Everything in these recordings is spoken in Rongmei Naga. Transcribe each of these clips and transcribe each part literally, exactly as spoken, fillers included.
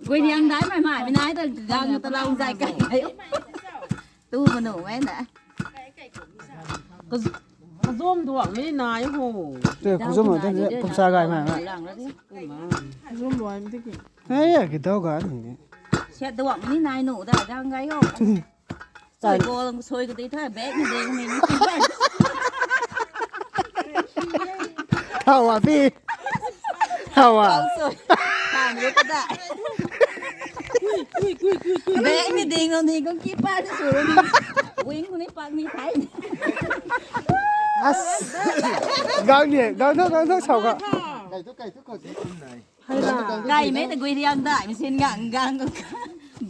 Guay riang dai mai mai, mi nai ta gang ta lau zai kai kai. Tu manu mai na. Kazom duak mi nai ho. Te kuzum ma te kumsa gai mai mai. Lang la di. Zoom luai mi tiki. Hey, ya ki dau ga ni. Siat duak mi nai nu da gang gai ho. Soi bol soi ka di tha bag ni ding ni. Hawa pi. Hawa. Soi. Kan ye ka da. Bag ni ding no ni kong ki pa ni su ni. Wing ni pa ni thai. As. Gang ni, gang no, gang no sao ga. Kai tu, kai tu, kai tu. Kai mei ta gui riang dai mi sin gang gang ko.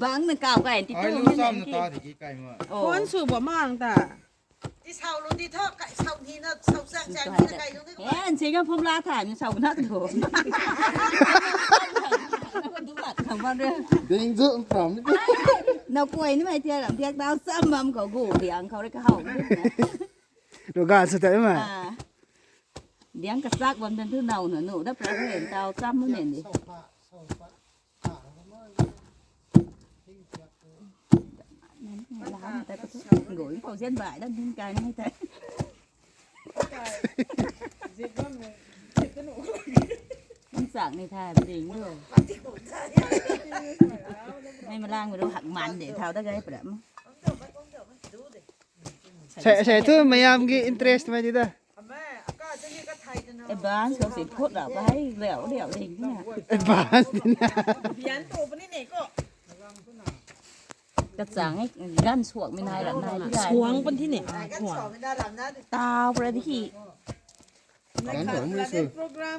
Bang na kau kai ti tu. Ai lu sam na ta di ki kai ma. Kon su bo mang ta. Ti sau lu ti tho, kai sau ni na sau sang sang ni na kai lu ni. Eh, an sing a phum la thai mi sau na tu. Du lat khang bam re. Ding zu pram ni. Na koi ni mai tiak lam tiak dau sam bam ko gu riang khou re ka hau. Lu gan sa ta ma. Ah. Diang kachak bam dan thu nau na nu da pra hen tau cham mu nen di. Goi pau zian bai da din kai ni ta. Din chak ni tha ding lo. Mai malang ru hak man de thau da gai pra. Sei, sei thu mayam ki interest mai di da. Advance ko si phut ra pa hai liau liau ding na. Advance ni na. Bian tu pa ni ne ko. Kachang e gan suak mi nai ram nai. Suang pan thi ne. Suang. Tau pra di ki. Gan suak mi su. Program